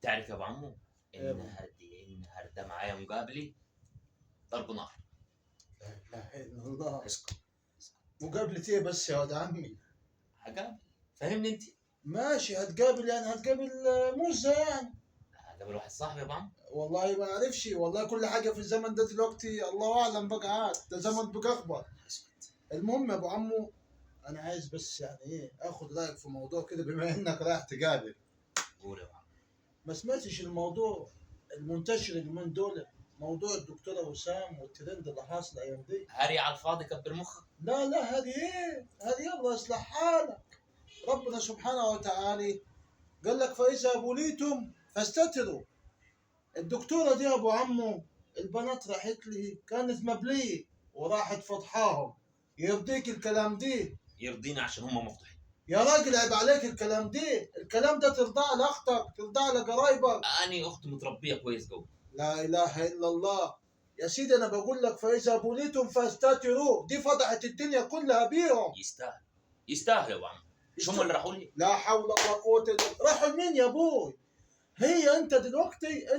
تعرف يا ابو عمو، إيه يا أبو. النهارده معايا مقابلي ضرب نار. لا اله الا الله. اسكت. مقابلة ايه بس يا واد عمي؟ هقابل، فاهمني انت؟ ماشي، هتقابل يعني هتقابل موزة يعني. هقابل واحد صاحبي يا ابو عمو. والله ما اعرفش، والله كل حاجة في الزمن ده دلوقتي الله اعلم بقى، عاد ده زمن بقى اخبر. اسكت. المهم يا ابو عمو، انا عايز بس يعني ايه اخد رايك في موضوع كده، بما انك رايح تقابل. قول يا ابو عمو. ما سمعتش الموضوع المنتشر اليومين دول، موضوع الدكتورة وسام والترند اللي حاصل الايام دي؟ هري على الفاضي، كبر مخك. لا لا، هذه ايه؟ هذه يلا اصلح حالك. ربنا سبحانه وتعالى قال لك فاذا بليتم فاستتروا. الدكتورة دي يا ابو عمو البنات راحت لي كانت مبليه وراحت فضحاهم. يرضيك الكلام دي؟ يرضينا عشان هم مفضوحين. يا راجل عيب عليك الكلام دي، الكلام ده ترضع لاختك، ترضع لقرايبك. اني اخت متربيه كويس قوي. لا اله الا الله يا سيدي، انا بقول لك فاذا بليتم فاستتروا، دي فضحت الدنيا كلها بيهم. يستاهل، يستاهل يا ابو عمو. مش هم اللي راحوا لي؟ لا حول ولا قوة الا بالله. راحوا لمين يا ابوي؟ هي انت دلوقتي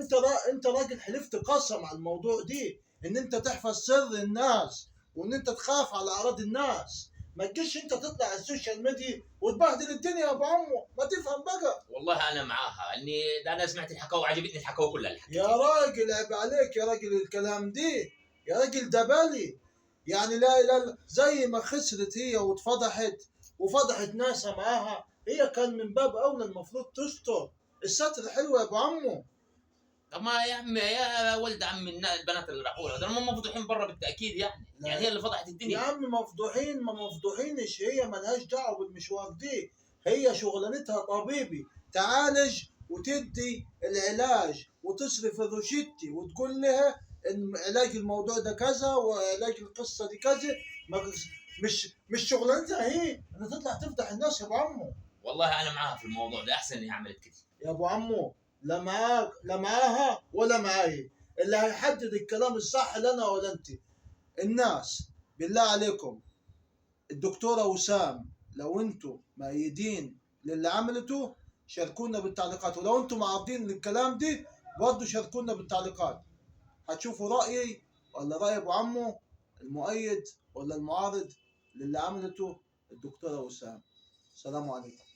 انت راجل حلفت قسم على الموضوع دي، ان انت تحفظ سر الناس وان انت تخاف على اعراض الناس. ما تجيش انت تطلع على ال social media وتبهدل الدنيا يا ابو عمو، ما تفهم بقى. والله انا معاها، اني ده انا سمعت الحكاوي وعجبتني الحكاوي كلها اللي يا حكيتها. راجل عيب عليك يا راجل الكلام دي، يا راجل ده بالي يعني. لا لا لا، زي ما خسرت هي واتفضحت وفضحت ناسها معاها، هي كان من باب اولى المفروض تستر. الستر حلو يا ابو عمو. طب ما يا عم، يا ولد عم، البنات اللي راحوا لها ده هم مفضوحين برا بالتاكيد يعني. لا. يعني هي اللي فضحت الدنيا. يا عم مفضوحين ما مفضوحينش، هي ملهاش دعوه بالمشوار دي، هي شغلانتها طبيبي، تعالج وتدي العلاج وتصرف الروشتي وتقول لها ان علاج الموضوع ده كذا وعلاج القصة دي كذا. ما مش شغلانتها هي ان تطلع تفضح الناس يا ابو عمو. والله انا معاها في الموضوع ده، احسن انها عملت كده. يا ابو عمو لا معاك، لا معاها ولا معاي، اللي هيحدد الكلام الصح لنا ولا انت الناس. بالله عليكم الدكتورة وسام لو انتم مؤيدين للي عملته شاركونا بالتعليقات، ولو انتم معارضين للكلام دي برضه شاركونا بالتعليقات. هتشوفوا رأيي ولا رأي ابو عمو المؤيد ولا المعارض للي عملته الدكتورة وسام. السلام عليكم.